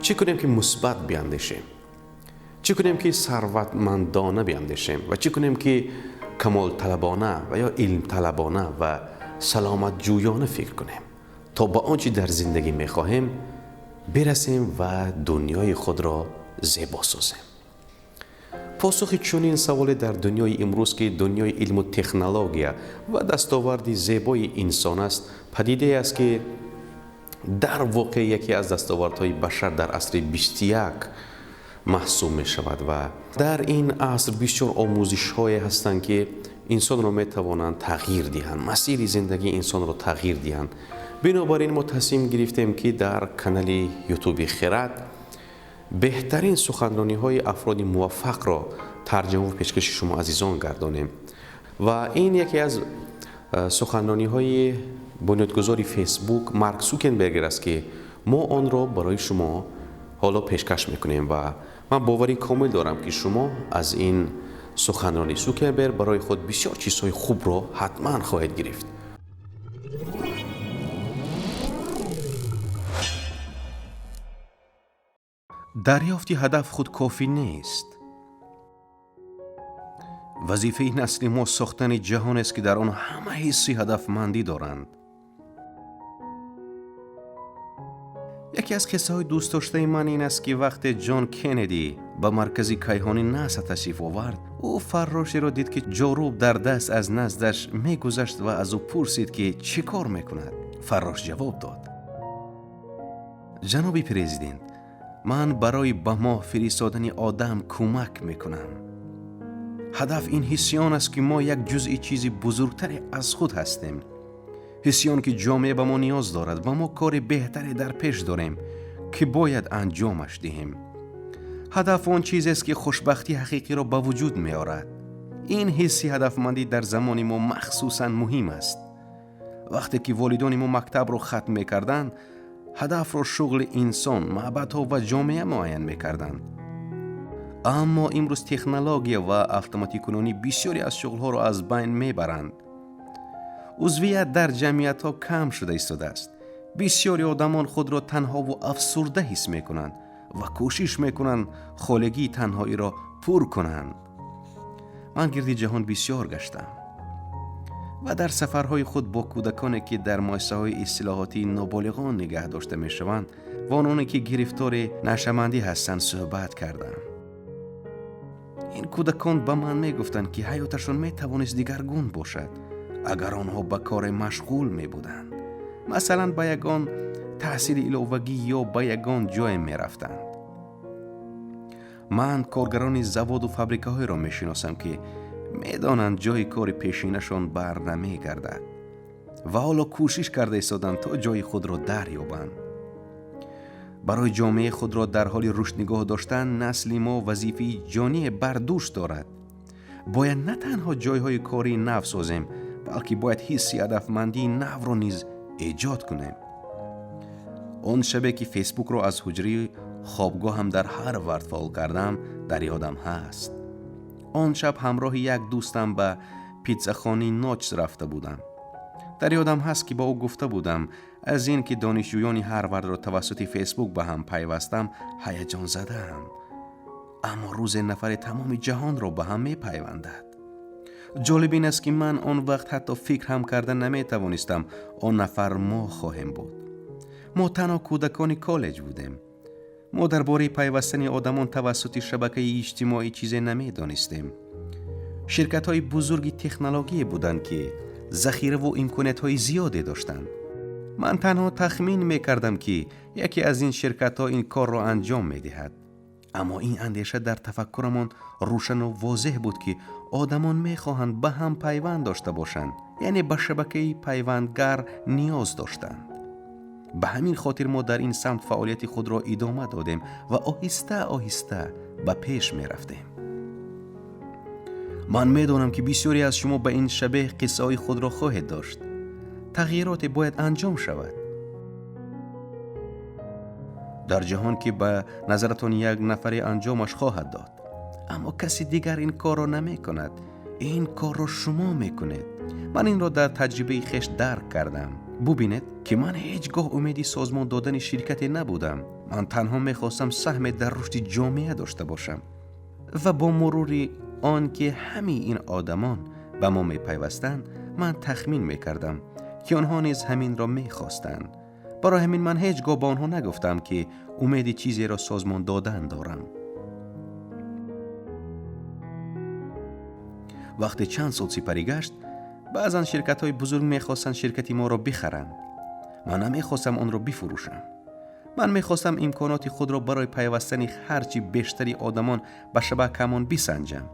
Чӣ кунем, ки мусбат биандешем? Чӣ кунем, ки сарватмандона биандешем? Ва чӣ кунем, ки камолталабона ва ё илмталабона ва саломатҷӯёна фикр кунем, то ба он чӣ дар зиндагӣ мехоҳем бирасем ва дунёи худро зебо созем? Посухи чунин саволе дар дунёи имрӯз, ки дунёи илму технология ва дастоварди зебои инсон аст, падидае аст, ки дар воқеъ яке аз дастовардҳои башар дар асри 21 маҳсуб мешавад. Ва дар ин аср бисёр омӯзишҳое ҳастанд, ки инсонро метавонанд тағйир диҳанд, масири зиндагии инсонро тағйир диҳанд. Бинобар ин мо тасмим гирифтем, ки дар канали Ютуби Хирад беҳтарин суханрониҳои афроди муваффақро тарҷимаву пешкаши шумо азизон гардонем. Ва ин яке аз суханрониҳои бунёдгузори Фейсбук Марк Сукенбергер аст, ки мо онро барои шумо ҳоло пешкаш мекунем. Ва ман боварии комил дорам, ки шумо аз ин суханронии Сукенберг барои худ бисёр чизҳои хубро ҳатман хоҳед гирифт. Дарёфти ҳадаф худ кофӣ нест. Вазифаи насли мо сохтани ҷаҳонест, ки дар он ҳама ҳисси ҳадафмандӣ доранд. Яке аз қиссаҳои дӯстдоштаи ман ин аст, ки вақте Ҷон Кеннеди ба маркази кайҳони НАСА ташриф овард, ӯ фаррошеро дид, ки ҷоруб дар даст аз наздаш мегузашт, ва аз ӯ пурсид, ки чӣ кор мекунад. Фаррош ҷавоб дод: «Ҷаноби президент, ман барои ба моҳ фиристодани одам кӯмак мекунам». Ҳадаф ин ҳисси он аст, ки мо як ҷузъи чизи бузургтаре аз худ ҳастем, ҳисси он ки ҷомеа ба мо ниёз дорад ва мо кори беҳтаре дар пеш дорем, ки бояд анҷомаш диҳем. Ҳадаф он чизест, ки хушбахтии ҳақиқиро ба вуҷуд меорад. Ин ҳисси ҳадафмандӣ дар замони мо махсусан муҳим аст. Вақте ки волидони мо мактабро хатм мекарданд, ҳадафро шуғли инсон, маъбадҳо ва ҷомеа муайян мекарданд. Аммо имрӯз технология ва автоматикунонӣ бисёре аз шуғлҳоро аз байн мебаранд. Узвият дар ҷамъиятҳо кам шуда истодааст. Бисёри одамон худро танҳову афсурда ҳис мекунанд ва кӯшиш мекунанд холигии танҳоиро пур кунанд. Ман гирди ҷаҳон бисёр гаштам ва дар сафарҳои худ бо кӯдаконе, ки дар муассисаҳои истилоҳотии ноболиғон нигаҳ дошта мешаванд, ва ононе, ки гирифтори нашъамандӣ ҳастанд, суҳбат кардам. Ин кӯдакон ба ман мегуфтанд, ки ҳаёташон метавонист дигаргун бошад, агар онҳо ба коре машғул мебуданд, масалан, ба ягон таҳсили иловагӣ ё ба ягон ҷое мерафтанд. Ман коргарони заводу фабрикаҳоеро мешиносам, ки медонанд, ҷои кори пешинашон бар намегардад ва ҳоло кӯшиш карда истоданд, то ҷои худро дарёбанд. Барои ҷомеаи худро дар ҳоли рушд нигоҳ доштан насли мо вазифаи ҷоние бар дӯш дорад. Бояд на танҳо ҷойҳои кории нав созем, балки бояд ҳисси ҳадафмандии навро низ эҷод кунем. Он шабе, ки Фейсбукро аз ҳуҷраи хобгоҳам дар Ҳарвард фаъол кардам, дар ёдам ҳаст. Он шаб ҳамроҳи як дӯстам ба питсахонаи Ноч рафта будам. Дар ёдам ҳаст, ки ба ӯ гуфта будам, аз ин ки донишҷӯёни Ҳарвардро тавассути Фейсбук ба ҳам пайвастам, ҳаяҷон задаам, аммо рӯзе нафаре тамоми ҷаҳонро ба ҳам мепайвандад. Ҷолиб ин аст, ки ман он вақт ҳатто фикр ҳам карда наметавонистам, он нафар мо хоҳем буд. Мо танҳо кӯдакони коллеҷ будем. Мо дар бораи пайвастани одамон тавассути шабакаи иҷтимоӣ чизе намедонистем. Ширкатҳои бузурги технологие буданд, ки захираву имкониятҳои зиёде доштанд. Ман танҳо тахмин мекардам, ки яке аз ин ширкатҳо ин корро анҷом медиҳад, аммо ин андеша дар тафаккурамон рӯшану возеҳ буд, ки одамон мехоҳанд ба ҳам пайванд дошта бошанд, яъне ба шабакаи пайвандгар ниёз доштанд. Ба ҳамин хотир мо дар ин самт фаъолияти худро идома додем ва оҳиста оҳиста ба пеш мерафтем. Ман медонам, ки бисёре аз шумо ба ин шабеҳ қиссаҳои худро хоҳед дошт. Тағйироте бояд анҷом шавад дар ҷаҳон, ки ба назаратон як нафаре анҷомаш хоҳад дод, аммо каси дигар ин корро намекунад. Ин корро шумо мекунед. Ман инро дар таҷрибаи хеш дарк кардам. Бубинед, ки ман ҳеҷ гоҳ умеди созмон додани ширкате набудам. Ман танҳо мехостам саҳме дар рушди ҷомеа дошта бошам ва бо мурури он ки ҳамаи ин одамон ба мо мепайвастанд, ман тахмин мекардам, ки онҳо низ ҳаминро мехостанд. Барои ҳамин ман ҳеҷ гоҳ ба онҳо нагуфтам, ки умеди чизеро созмон додан дорам. Вақте чанд сол сипарӣ гашт, баъзан ширкатҳои бузург мехостанд ширкати моро бихаранд. Ман намехостам онро бифурӯшам. Ман мехостам имконоти худро барои пайвастани ҳарчи бештари одамон ба шабакамон бисанҷам.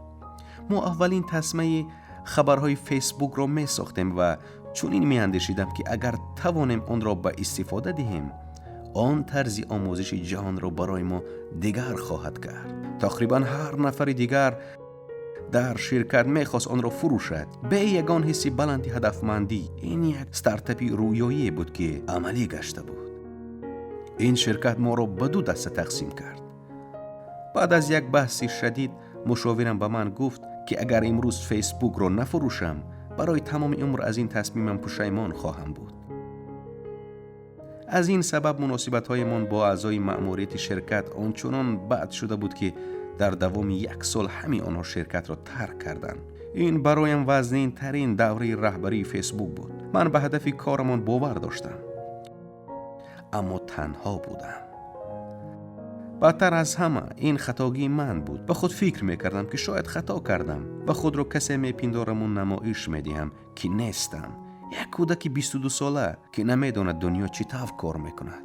Мо аввалин тасмаи хабарҳои Фейсбукро месохтем ва чунин меандешидам, ки агар тавонем онро ба истифода диҳем, он тарзи омӯзиши ҷаҳонро барои мо дигар хоҳад кард. Тақрибан ҳар нафари дигар дар ширкат мехост онро фурӯшад, бе ягон ҳисси баланди ҳадафмандӣ. Ин як стартапи рӯёие буд, ки амалӣ гашта буд. Ин ширкат моро ба ду даста тақсим кард. Баъд аз як баҳси шадид мушовирам ба ман гуфт, ки агар имрӯз Фейсбукро нафурӯшам, барои тамоми умр аз ин тасмимам пушаймон хоҳам буд. Аз ин сабаб муносибатҳоямон бо аъзои маъмурияти ширкат ончунон бад шуда буд, ки дар давоми як сол ҳамаи онҳо ширкатро тарк карданд. Ин бароям вазнинтарин давраи раҳбарии Фейсбук буд. Ман ба ҳадафи корамон бовар доштам, аммо танҳо будам. Бадтар аз ҳама ин хатогии ман буд. Ба худ фикр мекардам, ки шояд хато кардам ва худро касе мепиндораму намоиш медиҳам, ки нестам. Як кӯдаки 22сола, ки намедонад дунё чӣ тавр кор мекунад.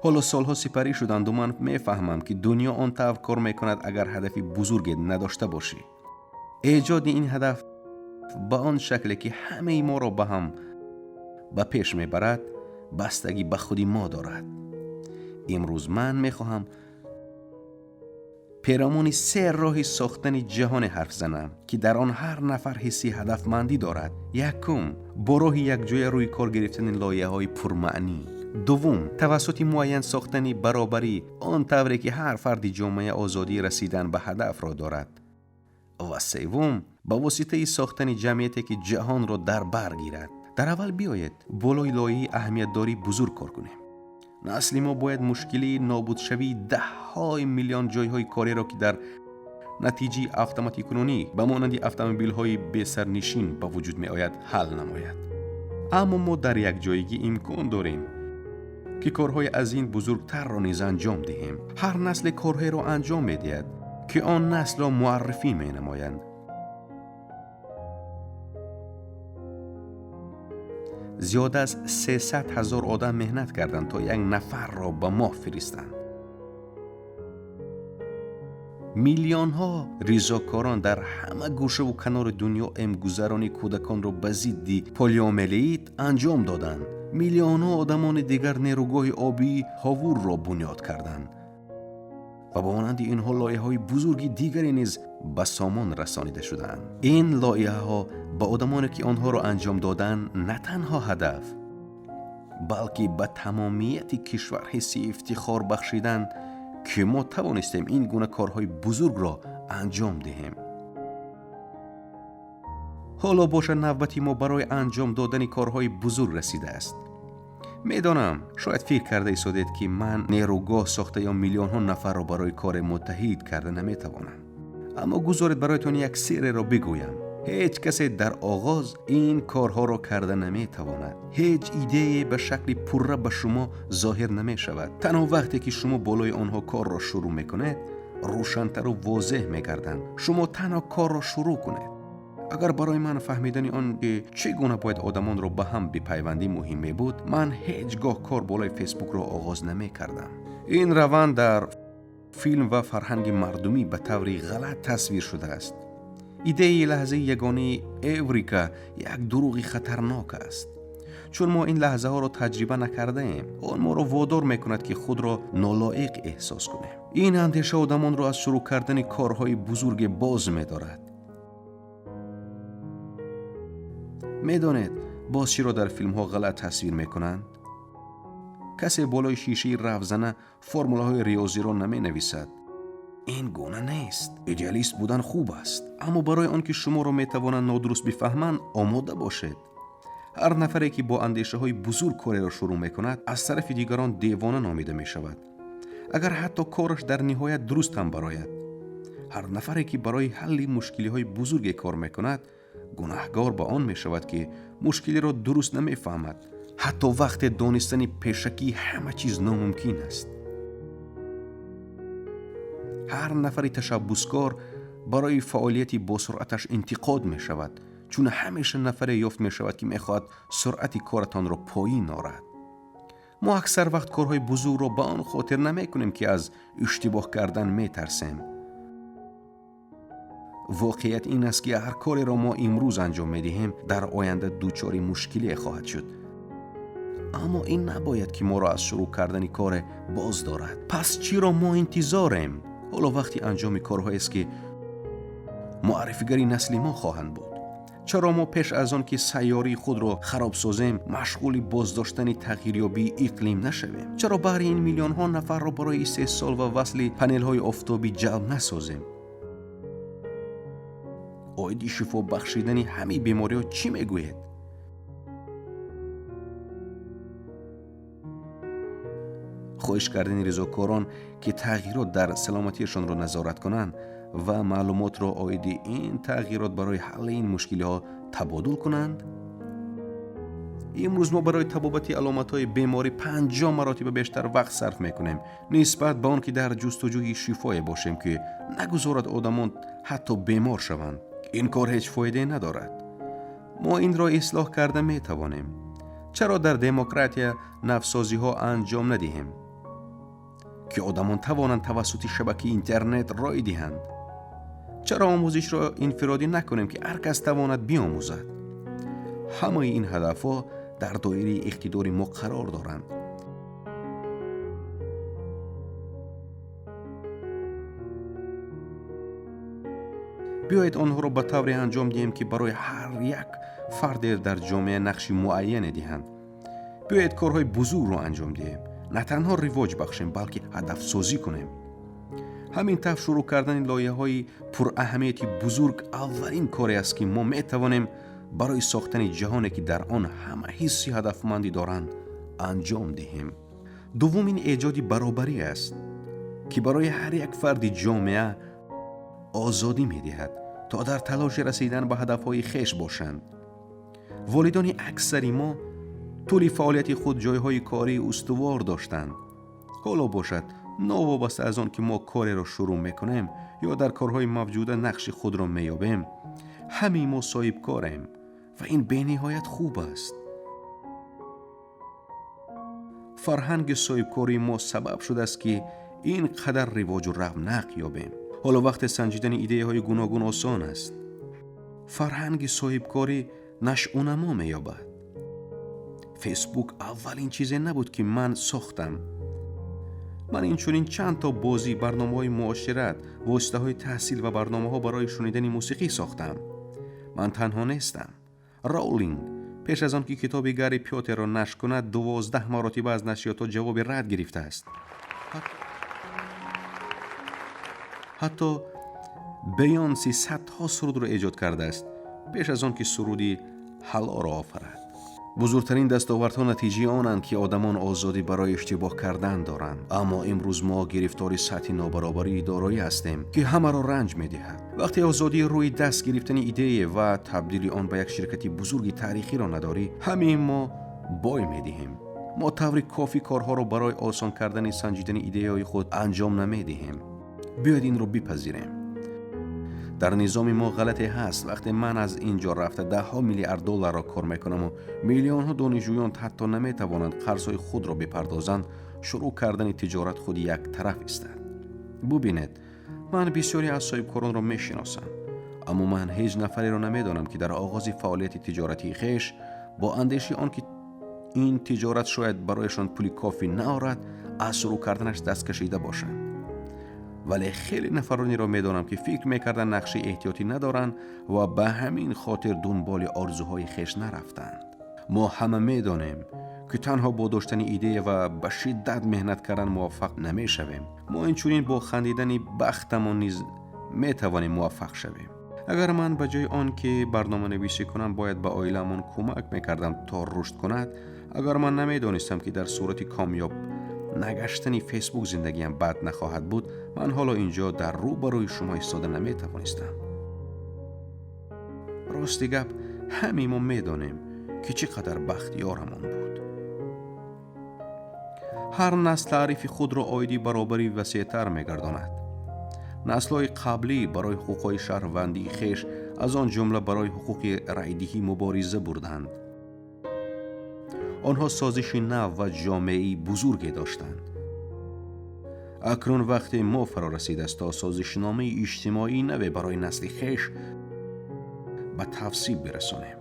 Ҳоло солҳо сипарӣ шуданду ман мефаҳмам, ки дунё он тавр кор мекунад, агар ҳадафи бузурге надошта бошӣ. Эҷоди ин ҳадаф ба он шакле, ки ҳамаи моро ба ҳам ба пеш мебарад, бастагӣ ба худи мо дорад. Имрӯз ман мехоҳам перомони се роҳи сохтани ҷаҳоне ҳарф занам, ки дар он ҳар нафар ҳисси ҳадафмандӣ дорад. Якум, бо роҳи якҷоя рӯи кор гирифтани лоиҳаҳои пурмаънӣ. Дуввум, тавассути муайян сохтани баробарӣ, он тавре ки ҳар фарди ҷомеа озодии расидан ба ҳадафро дорад. Ва севум, ба воситаи сохтани ҷамъияте, ки ҷаҳонро дар бар гирад. Дар аввал биёед болои лоиҳаи аҳамиятдории бузург кор кунем. Насли мо бояд мушкилии нобудшавии даҳҳои миллион ҷойҳои кориро, ки дар натиҷаи автоматикунонӣ ба монанди автомобилҳои бесарнишин ба вуҷуд меояд, ҳал намояд. Аммо мо дар якҷоягӣ имкон дорем, ки корҳои аз ин бузургтарро низ анҷом диҳем. Ҳар насле корҳоеро анҷом медиҳад, ки он наслро муаррифӣ менамоянд. Зиёда аз 300 ҳазор одам меҳнат карданд, то як нафарро ба моҳ фиристанд. Миллионҳо ризокорон дар ҳама гӯшаву канори дунё эмгузаронии кӯдаконро ба зидди полиомиелит анҷом доданд. Миллионҳо одамони дигар нерӯгоҳи обии Ҳовурро бунёд карданд ва ба монанди инҳо лоиҳаҳои бузурги дигаре низ ба сомон расонида шудаанд. Ин лоиҳаҳо ба одамоне, ки онҳоро анҷом доданд, на танҳо ҳадаф, балки ба тамомияти кишвар ҳисси ифтихор бахшиданд, ки мо тавонистем ин гуна корҳои бузургро анҷом диҳем. Ҳоло бошад навбати мо барои анҷом додани корҳои бузург расидааст. Медонам, шояд фикр карда истодед, ки ман нерӯгоҳ сохта ё миллионҳо нафарро барои коре муттаҳид карда наметавонам. Аммо гузоред бароятон як сирреро бигӯям. Ҳеҷ касе дар оғоз ин корҳоро карда наметавонад. Ҳеҷ идеяе ба шакли пурра ба шумо зоҳир намешавад. Танҳо вақте ки шумо болои онҳо корро шурӯъ мекунед, рӯшантару возеҳ мегарданд. Шумо танҳо корро шурӯъ кунед. Агар барои ман фаҳмидани он, ки чӣ гуна бояд одамонро ба ҳам бипайвандӣ муҳим мебуд, ман ҳеҷ гоҳ кор болои Фейсбукро оғоз намекардам. Ин раванд дар филм ва фарҳанги мардумӣ ба таври ғалат тасвир шудааст. Идеяи лаҳзаи ягонаи эврика як дурӯғи хатарнок аст. Чун мо ин лаҳзаҳоро таҷриба накардаем, он моро водор мекунад, ки худро нолоиқ эҳсос кунем. Ин андеша одамонро аз шурӯъ кардани корҳои бузурге боз медорад. Медонед, боз чиро дар филмҳо ғалат тасвир мекунанд? Касе болои шишаи равзана формулаҳои риёзиро наменависад. Ин гуна нест. Идеалист будан хуб аст, аммо барои он ки шуморо метавонанд нодуруст бифаҳманд, омода бошед. Ҳар нафаре, ки бо андешаҳои бузург кореро шурӯъ мекунад, аз тарафи дигарон девона номида мешавад, агар ҳатто кораш дар ниҳоят дуруст ҳам барояд. Ҳар нафаре, ки барои ҳалли мушкилиҳои бузурге кор мекунад, гунаҳгор ба он мешавад, ки мушкилиро дуруст намефаҳмад, ҳатто вақте донистани пешакии ҳама чиз номумкин аст. Ҳар нафари ташаббускор барои фаъолияти босуръаташ интиқод мешавад, чун ҳамеша нафаре ёфт мешавад, ки мехоҳад суръати коратонро поин орад. Мо аксар вақт корҳои бузургро ба он хотир намекунем, ки аз иштибоҳ кардан метарсем. Воқеият ин аст, ки ҳар кореро мо имрӯз анҷом медиҳем, дар оянда дучори мушкилие хоҳад шуд. Аммо ин набояд, ки моро аз шурӯъ кардани коре боз дорад. Пас чиро мо интизорем? Ҳоло вақти анҷоми корҳоест, ки муаррифигари насли мо хоҳанд буд. Чаро мо пеш аз он ки сайёрии худро хароб созем, машғули боздоштани тағйирёбии иқлим нашавем? Чаро баҳри ин миллионҳо нафарро барои истеҳсол ва васли панелҳои офтобӣ ҷалб насозем? Оиди шифо бахшидани ҳамаи бемориҳо чӣ мегӯед? Хоҳиш кардани ризокорон, ки тағйирот дар саломатиашонро назорат кунанд ва маълумотро оиди ин тағйирот барои ҳалли ин мушкилиҳо табодул кунанд. Имрӯз мо барои табобати аломатҳои беморӣ 50 маротиба бештар вақт сарф мекунем, нисбат ба он ки дар ҷустуҷӯи шифое бошем, ки нагузорад одамон ҳатто бемор шаванд. Ин кор ҳеҷ фоидае надорад. Мо инро ислоҳ карда метавонем. Чаро дар демократия навсозиҳо анҷом надиҳем, ки одамон тавонанд тавассути шабакаи интернет рой диҳанд? Чаро омӯзишро инфиродӣ накунем, ки ҳар кас тавонад биомӯзад? Ҳамаи ин ҳадафҳо дар доираи иқтидори мо қарор доранд. Биёед онҳоро ба тавре анҷом диҳем, ки барои ҳар як фарде дар ҷомеа нақши муайяне диҳанд. Биёед корҳои бузургро анҷом диҳем, на танҳо ривоҷ бахшем, балки ҳадафсозӣ кунем. Ҳамин тавр шурӯъ кардани лоиҳаҳои пураҳамияти бузург аввалин коре аст, ки мо метавонем барои сохтани ҷаҳоне, ки дар он ҳама ҳисси ҳадафмандӣ доранд, анҷом диҳем. Дуввум ин эҷоди баробарӣ аст, ки барои ҳар як фарди ҷомеа озодӣ медиҳад, то дар талоши расидан ба ҳадафҳои хеш бошанд. Волидони аксари мо тӯли фаъолияти худ ҷойҳои кории устувор доштанд. Ҳоло бошад, новобаста аз он ки мо кореро шурӯъ мекунем ё дар корҳои мавҷуда нақши худро меёбем, ҳамаи мо соҳибкорем ва ин бениҳоят хуб аст. Фарҳанги соҳибкории мо сабаб шудааст, ки ин қадар ривоҷу равнақ ёбем. Ҳоло вақте санҷидани идеяҳои гуногун осон аст. Фарҳанги соҳибкорӣ нашъунамо меёбад. Фейсбук аввалин чизе набуд, ки ман сохтам. Ман инчунин чанд то бозӣ, барномаҳои муошират, воситаҳои таҳсил ва барномаҳо барои шунидани мусиқӣ сохтам. Ман танҳо нестам. Роулинг пеш аз он ки китоби Гарри Поттерро нашр кунад, 12 маротиба аз нашриётҳо ҷавоби рад гирифтааст. Ҳатто Бейонси садҳо сурудро эҷод кардааст пеш аз он ки суруди ҳалоро офарад. Бузургтарин дастовардҳо натиҷаи онанд, ки одамон озодӣ барои иштибоҳ кардан доранд. Аммо имрӯз мо гирифтори сатҳи нобаробарии дороӣ ҳастем, ки ҳамаро ранҷ медиҳад. Вақте озодии рӯи даст гирифтани идея ва табдили он ба як ширкати бузурги таърихиро надорӣ, ҳамаи мо бой медиҳем. Мо таври кофӣ корҳоро барои осон кардани санҷидани идеяҳои худ анҷом намедиҳем. Биёед инро бипазирем. Дар низоми мо ғалате ҳаст. Вақте ман аз ин ҷо рафта даҳҳо миллиард долларро кор мекунаму миллионҳо донишҷӯён ҳатто наметавонанд қарзҳои худро бипардозанд, шурӯъ кардани тиҷорат худ як тараф истад. Бубинед, ман бисёре аз соҳибкоронро мешиносам, аммо ман ҳеҷ нафареро намедонам, ки дар оғози фаъолияти тиҷоратии хеш бо андешаи он ки ин тиҷорат шояд барояшон пули кофӣ наорад, аз шурӯъ карданаш даст кашида бошанд. Вале хеле нафаронеро медонам, ки фикр мекарданд нақшаи эҳтиётӣ надоранд ва ба ҳамин хотир дунболи орзуҳои хеш нарафтанд. Мо ҳама медонем, ки танҳо бо доштани идея ва ба шиддат меҳнат кардан муваффақ намешавем. Мо инчунин бо хандидани бахтамон низ метавонем муваффақ шавем. Агар ман ба ҷои он ки барноманависӣ кунам бояд ба оиламон кӯмак мекардам то рушд кунад, агар ман намедонистам ки дар сурати комёб нагаштани Фейсбук зиндагиам бад нахоҳад буд, ман ҳоло инҷо дар рӯбарӯи шумо истода наметавонистам. Рости гап, ҳамаи мо медонем ки чӣ қадар бахтиёрамон буд. Ҳар насл таърифи худро оиди баробарӣ васеътар мегардонад. Наслҳои қаблӣ барои ҳуқуқҳои шаҳрвандии хеш, аз он ҷумла барои ҳуқуқи райдиҳӣ мубориза бурданд. Онҳо созиши нав ва ҷомеаи бузурге доштанд. Акнун вақте мо фаро расидааст то созишномаи иҷтимоии наве барои насли хеш ба тавсиф бирасонем.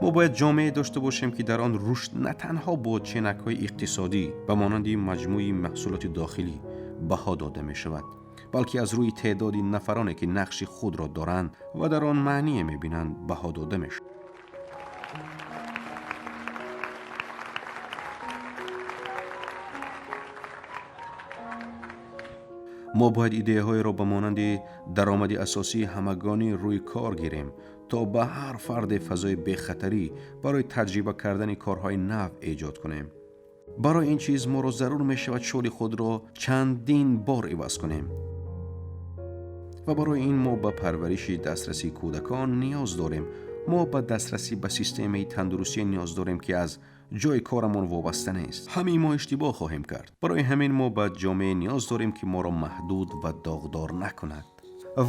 Мо бояд ҷомеае дошта бошем, ки дар он рушд на танҳо бо ченакҳои иқтисодӣ ба монанди маҷмӯи маҳсулоти дохилӣ баҳо дода мешавад, балки аз рӯи теъдоди нафароне ки нақши худро доранд ва дар он маъние мебинанд баҳо дода мешавад. Мо бояд идеяҳоеро ба монанди даромади асосии ҳамагонӣ рӯи кор гирем, то ба ҳар фарде фазои бехатарӣ барои таҷриба кардани корҳои нав эҷод кунем. Барои ин чиз моро зарур мешавад шуғли худро чандин бор иваз кунем. Ва барои ин мо ба парвариши дастрасии кӯдакон ниёз дорем. Мо ба дастрасӣ ба системаи тандурустӣ ниёз дорем, ки аз ҷои корамон вобаста нест. Ҳамаи мо иштибоҳ хоҳем кард. Барои ҳамин мо ба ҷомеа ниёз дорем, ки моро маҳдуд ва доғдор накунад.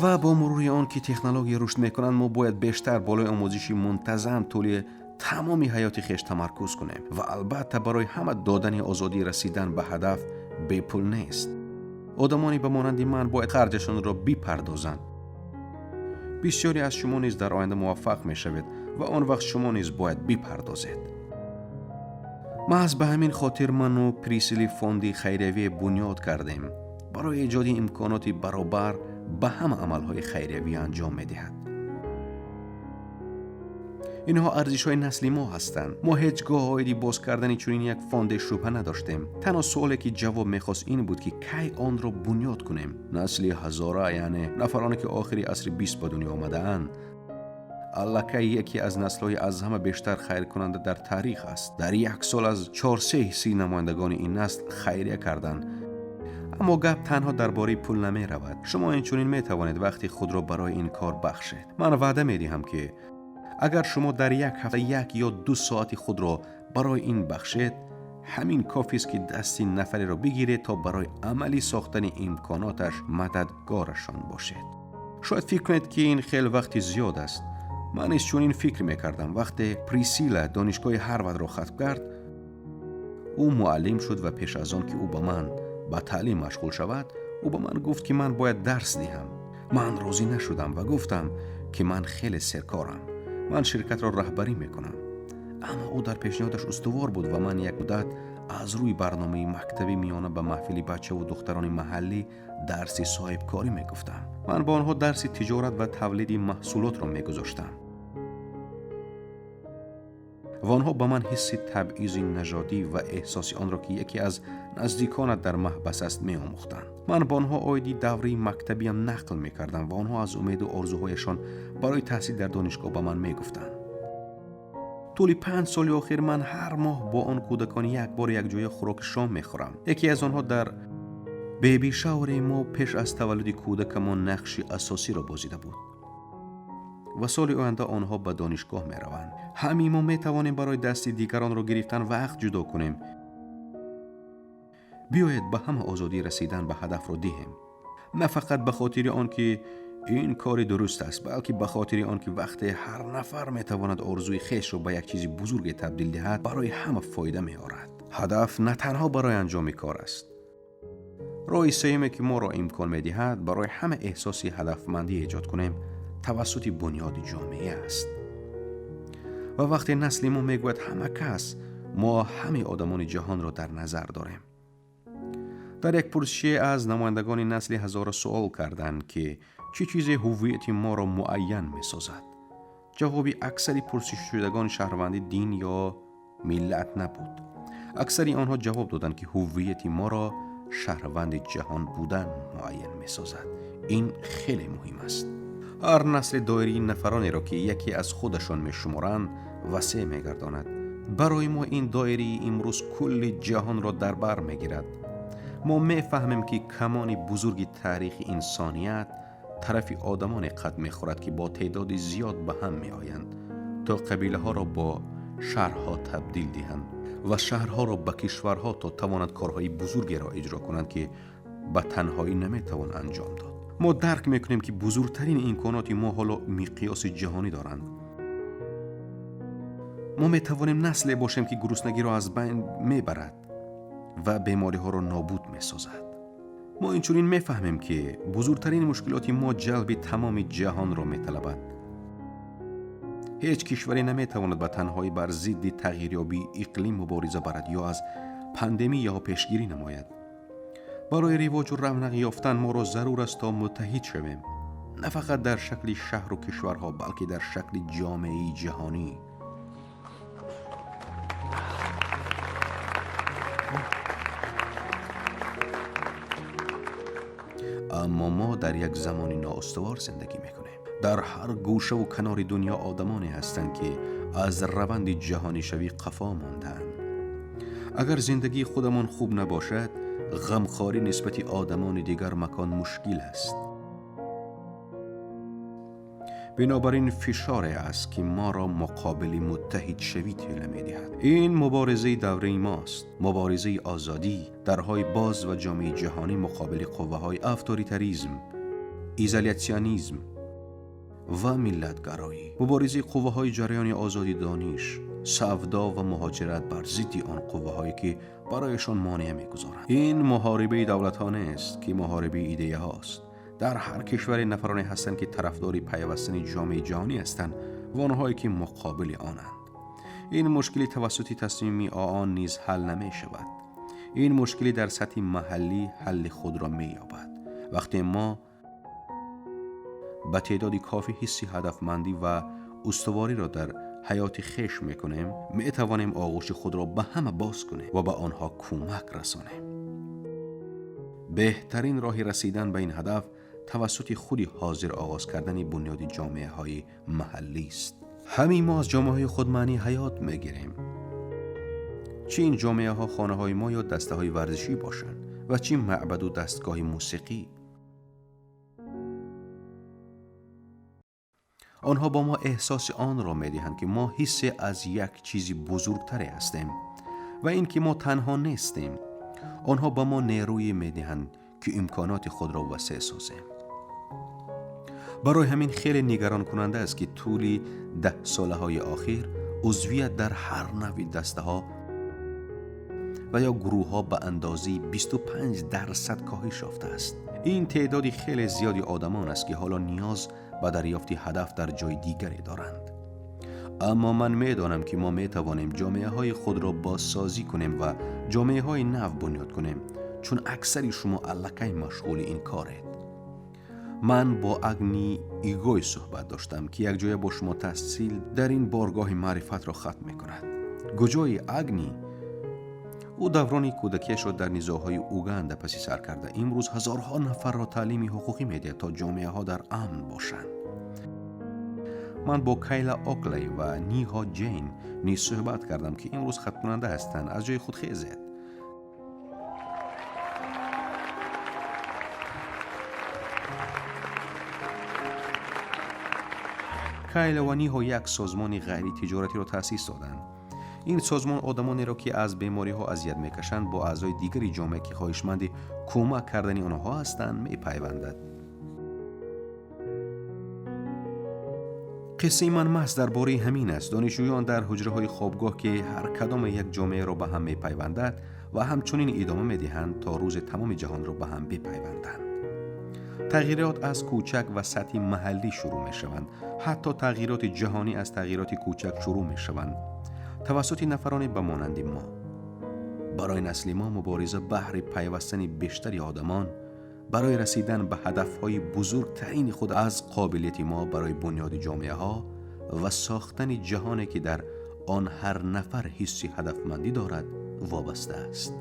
Ва бо мурури он ки технология рушд мекунанд, мо бояд бештар болои омӯзиши мунтазам тӯли тамоми ҳаёти хеш тамаркуз кунем. Ва албатта барои ҳама додани озодии расидан ба ҳадаф бепул нест. Одамоне ба монанди ман бояд харҷашонро бипардозанд. Бисёре аз шумо низ дар оянда муваффақ мешавед ва он вақт шумо низ бояд бипардозед. Маҳз ба ҳамин хотир ману Присили фонди хайриявие бунёд кардем барои эҷоди имконоти баробар ба ҳама амалҳои хайриявӣ анҷом медиҳад. Инҳо арзишҳои насли мо ҳастанд. Мо ҳеҷ гоҳ оиди боз кардани чунин як фонде шубҳа надоштем. Танҳо суоле ки ҷавоб мехост ин буд, ки кай онро бунёд кунем. Насли ҳазора, яъне нафароне ки охири асри 20 ба дунё омадаанд, аллакай яке аз наслҳои аз ҳама бештар хайркунанда дар таърих аст. Дар як сол аз 4-3 ҳиссаи намояндагони ин насл хайрия карданд. Аммо гап танҳо дар бораи пул намеравад. Шумо инчунин метавонед вақти худро барои ин кор бахшед. Ман ваъда медиҳам, ки агар шумо дар як ҳафта 1 ё 2 соати худро барои ин бахшед, ҳамин кофист ки дасти нафареро бигиред то барои амалӣ сохтани имконоташ мададгорашон бошед. Шояд фикр кунед, ки ин хеле вақти зиёд аст. Ман низ чунин фикр мекардам. Вақте Присила донишгоҳи Ҳарвардро хатм кард, ӯ муаллим шуд ва пеш аз он ки ӯ ба ман ба таълим машғул шавад, ӯ ба ман гуфт, ки ман бояд дарс диҳам. Ман розӣ нашудам ва гуфтам, ки ман хеле серкорам. Ман ширкатро раҳбарӣ мекунам. Аммо ӯ дар пешниҳодаш устувор буд ва ман як муддат аз рӯи барномаи мактаби миёна ба маҳфили бачаву духтарони маҳаллӣ дарси соҳибкорӣ мегуфтам. Ман ба онҳо дарси тиҷорат ва тавлиди маҳсулотро мегузоштам. Ва онҳо ба ман ҳисси табъизи нажодӣ ва эҳсоси онро, ки яке аз наздиконат дар маҳбас аст, меомӯхтанд. Ман ба онҳо оиди давраи мактабиам нақл мекардам ва онҳо аз умеду орзуҳояшон барои таҳсил дар донишгоҳ ба ман мегуфтанд. Тӯли 5 соли охир ман ҳар моҳ бо он кӯдакон як бор якҷоя хӯроки шом мехӯрам. Яке аз онҳо дар беби шаури мо пеш аз таваллуди кӯдакамон нақши асосиро бозида буд. Ва соли оянда онҳо ба донишгоҳ мераванд. Ҳамаи мо метавонем барои дасти дигаронро гирифтан вақт ҷудо кунем. Биёед ба ҳама озодӣ расидан ба ҳадафро диҳем. На фақат ба хотири он ки ин кори дуруст аст, балки ба хотири он ки вақте ҳар нафар метавонад орзуи хешро ба як чизи бузурге табдил диҳад, барои ҳама фоида меорад. Ҳадаф на танҳо барои анҷоми кор аст. Роҳи сеюме ки моро имкон медиҳад барои ҳама эҳсоси ҳадафмандӣ эҷод кунем, тавассути бунёди ҷомеа аст. Ва вақте насли мо мегӯяд ҳама кас, мо ҳамаи одамони ҷаҳонро дар назар дорем. Дар як пурсише аз намояндагони насли ҳазора суол карданд, ки чӣ чизе ҳуввияти моро муайян месозад. Ҷавоби аксари пурсишшудагони шаҳрвандӣ дин ё миллат набуд. Аксари онҳо ҷавоб доданд, ки ҳуввияти моро шаҳрванди ҷаҳон будан муайян месозад. Ин хеле муҳим аст. Ҳар насли доираи нафаронеро, ки яке аз худашон мешуморанд, васеъ мегардонад. Барои мо ин доираи имрӯз кулли ҷаҳонро дар бар мегирад. Мо мефаҳмем, ки камони бузурги таърихи инсоният тарафи одамоне қад мехӯрад, ки бо теъдоди зиёд ба ҳам меоянд, то қабилаҳоро бо шаҳрҳо табдил диҳанд ва шаҳрҳоро ба кишварҳо, то тавонанд корҳои бузургеро иҷро кунанд, ки ба танҳоӣ наметавон анҷом дод. Мо дарк мекунем, ки бузургтарин имконоти мо ҳоло миқёси ҷаҳонӣ доранд. Мо метавонем насле бошем, ки гуруснагиро аз байн мебарад ва бемориҳоро нобуд месозад. Мо инчунин мефаҳмем, ки бузургтарин мушкилоти мо ҷалби тамоми ҷаҳонро металабад. Ҳеҷ кишваре наметавонад ба танҳоӣ бар зидди тағйирёбии иқлим мубориза барад ё аз пандемияҳо пешгирӣ намояд. Барои ривоҷу равнақ ёфтан моро зарур аст, то муттаҳид шавем, на фақат дар шакли шаҳру кишварҳо, балки дар шакли ҷомеаи ҷаҳонӣ. Аммо мо дар як замони ноустувор зиндагӣ мекунем. Дар ҳар гӯшаву канори дунё одамоне ҳастанд, ки аз раванди ҷаҳонишавӣ қафо мондаанд. Агар зиндагии худамон хуб набошад, ғамхорӣ нисбати одамони дигар макон мушкил аст. Бинобар ин фишоре аст, ки моро муқобили муттаҳидшавӣ тела медиҳад. Ин муборизаи давраи мост, муборизаи озодӣ, дарҳои боз ва ҷомеаи ҷаҳонӣ муқобили қувваҳои авторитаризм, изолятсионизм ва миллатгароӣ, муборизаи қувваҳои ҷараёни озоди дониш, савдо ва муҳоҷират бар зидди он қувваҳое, ки барояшон монеа мегузоранд. Ин муҳорибаи давлатҳо нест, ки муҳорибаи идеяҳост. Дар ҳар кишваре нафароне ҳастанд, ки тарафдори пайвастани ҷомеаи ҷаҳонӣ ҳастанд ва онҳое, ки муқобили онанд. Ин мушкили тавассути тасмими ООН низ ҳал намешавад. Ин мушкилӣ дар сатҳи маҳаллӣ ҳалли худро меёбад. Вақте мо ба теъдоди кофӣ ҳисси ҳадафмандӣ ва устувориро дар ҳаёти хеш мекунем, метавонем оғӯши худро ба ҳама боз кунем ва ба онҳо кӯмак расонем. Беҳтарин роҳи расидан ба ин ҳадаф тавассути худи ҳозир оғоз кардани бунёди ҷомеаҳои маҳаллист. Ҳамин мо аз ҷомеаҳои худ маънии ҳаёт мегирем. Чӣ ин ҷомеаҳо хонаҳои мо ё дастаҳои варзишӣ бошанд ва чӣ маъбаду дастгоҳи мусиқӣ. Онҳо ба мо эҳсоси онро медиҳанд, ки мо ҳиссе аз як чизи бузургтаре ҳастем ва ин ки мо танҳо нестем. Онҳо ба мо нерӯе медиҳанд, ки имконоти худро васеъ созем. Барои ҳамин хеле нигаронкунанда аст, ки тӯли 10 солаҳои охир узвият дар ҳар навъи дастаҳо ва ё гурӯҳҳо ба андозаи 25% коҳиш ёфтааст. Ин теъдоди хеле зиёди одамон аст, ки ҳоло ниёз ба дарёфти ҳадаф дар ҷои дигаре доранд. Аммо ман медонам, ки мо метавонем ҷомеаҳои худро бозсозӣ кунем ва ҷомеаҳои нав бунёд кунем, чун аксари шумо аллакай машғули ин коред. Ман бо Агни Игой суҳбат доштам, ки якҷоя бо шумо таҳсил дар ин боргоҳи маърифатро хатм мекунад. Куҷои Агни? Ӯ даврони кӯдакиашро дар низоъҳои Уганда паси сар карда, имрӯз ҳазорҳо нафарро таълими ҳуқуқӣ медиҳад, то ҷомеаҳо дар амн бошанд. Ман бо Кайла Оклей ва Ниҳо Ҷейн низ суҳбат кардам, ки имрӯз хатмкунанда ҳастанд. Аз ҷои худ хезед. Кайла ва Ниҳо як созмони ғайритиҷоратиро таъсис доданд. Ин созмон одамонеро, ки аз бемориҳо азият мекашанд, бо аъзои дигари ҷомеа, ки хоҳишманди кӯмак кардани онҳо ҳастанд, мепайвандад. Қиссаи ман маҳз дар бораи ҳамин аст. Донишҷӯён дар ҳуҷраҳои хобгоҳ, ки ҳар кадоме як ҷомеаро ба ҳам мепайвандад ва ҳамчунин идома медиҳанд, то рӯзе тамоми ҷаҳонро ба ҳам бипайванданд. Тағйирот аз кӯчак ва сатҳи маҳаллӣ шурӯъ мешаванд. Ҳатто тағйироти ҷаҳонӣ аз тағйироти кӯчак шурӯъ мешаванд тавассути нафароне ба монанди мо. Барои насли мо мубориза баҳри пайвастани бештари одамон барои расидан ба ҳадафҳои бузургтарини худ аз қобилияти мо барои бунёди ҷомеаҳо ва сохтани ҷаҳоне, ки дар он ҳар нафар ҳисси ҳадафмандӣ дорад, вобаста аст.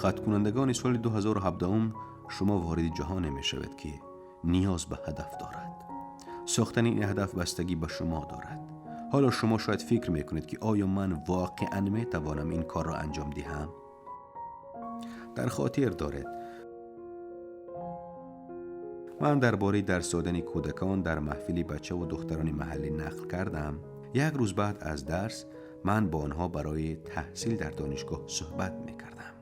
Хаткунандагони соли 2017 шумо вориди ҷаҳоне мешавед, ки ниёз ба ҳадаф дорад. Сохтани ин ҳадаф бастагӣ ба шумо дорад. Ҳоло шумо шояд фикр мекунед, ки оё ман воқеан метавонам ин корро анҷом диҳам? Дар хотир доред, ман дар бораи дарс додани кӯдакон дар маҳфили бача ва духтарони маҳаллӣ нақл кардам. Як рӯз баъд аз дарс ман бо онҳо барои таҳсил дар донишгоҳ суҳбат мекардам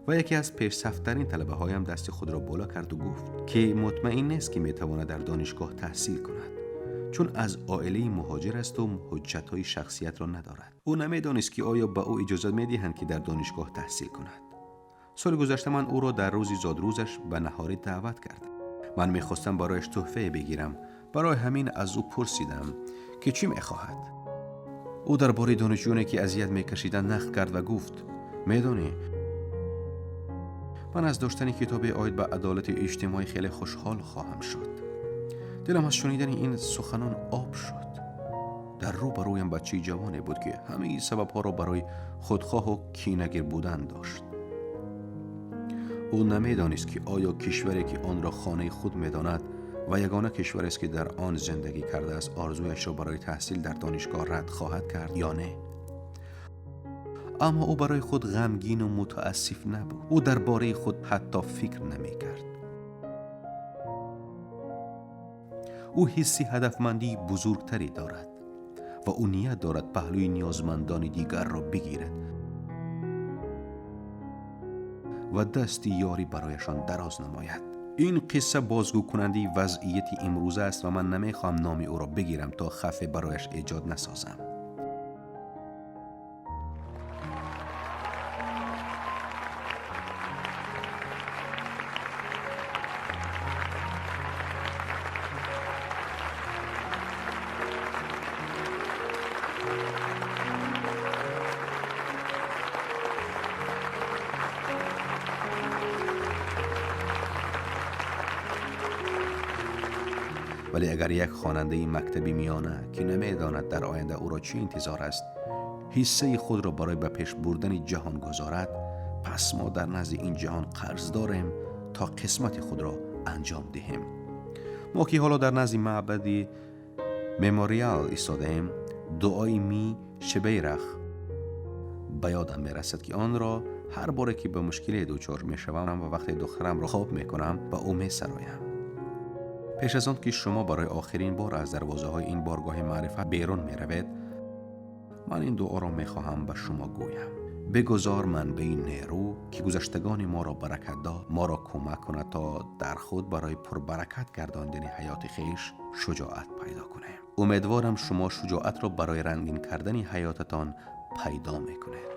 ва яке аз пешсафтарин талабаҳоям дасти худро боло карду гуфт, ки мутмаин нест, ки метавонад дар донишгоҳ таҳсил кунад, чун аз оилаи муҳоҷир асту ҳуҷҷатҳои шахсиятро надорад. Ӯ намедонист, ки оё ба ӯ иҷозат медиҳанд, ки дар донишгоҳ таҳсил кунад. Соли гузашта ман ӯро дар рӯзи зодрӯзаш ба наҳорӣ даъват кардам. Ман мехостам барояш тӯҳфае бигирам. Барои ҳамин аз ӯ пурсидам, ки чӣ мехоҳад. Ӯ дар бораи донишҷӯёне, ки азият мекашиданд, нақл кард ва гуфт: «Медонӣ, ман аз доштани китобе оид ба адолати иҷтимоӣ хеле хушҳол хоҳам шуд». Дилам аз шунидани ин суханон об шуд. Дар рӯ ба рӯям бачаи ҷавоне буд, ки ҳамаи сабабҳоро барои худхоҳу кинагир будан дошт. Ӯ намедонист, ки оё кишваре, ки онро хонаи худ медонад ва ягона кишварест, ки дар он зиндагӣ кардааст, орзуяшро барои таҳсил дар донишгоҳ рад хоҳад кард ё не. Аммо ӯ барои худ ғамгину мутаассиф набуд. Ӯ дар бораи худ ҳатто фикр намекард. Ӯ ҳисси ҳадафмандии бузургтаре дорад ва ӯ ният дорад паҳлӯи ниёзмандони дигарро бигирад ва дасти ёрӣ барояшон дароз намояд. Ин қисса бозгӯкунандаи вазъияти имрӯза аст ва ман намехоҳам номи ӯро бигирам, то хавфе барояш эҷод насозам. Вале агар як хонандаи мактаби миёна, ки намедонад дар оянда ӯро чӣ интизор аст, ҳиссаи худро барои ба пеш бурдани ҷаҳон гузорад, пас мо дар назди ин ҷаҳон қарз дорем, то қисмати худро анҷом диҳем. Мо, ки ҳоло дар назди маъбади Мемориал истодаем, дуои Ми Шебейрах ба ёдам мерасад, ки онро ҳар боре, ки ба мушкиле дучор мешавам ва вақте духтарамро хоб мекунам, ба ӯ месароям. Пеш аз он ки шумо барои охирин бор аз дарвозаҳои ин боргоҳи маърифат берун меравед, ман ин дуоро мехоҳам ба шумо гӯям. Бигузор манбаи нерӯ, ки гузаштагони моро баракат дод, моро кӯмак кунад, то дар худ барои пурбаракат гардондани ҳаёти хеш шуҷоат пайдо кунем. Умедворам, шумо шуҷоатро барои рангин кардани ҳаётатон пайдо мекунед.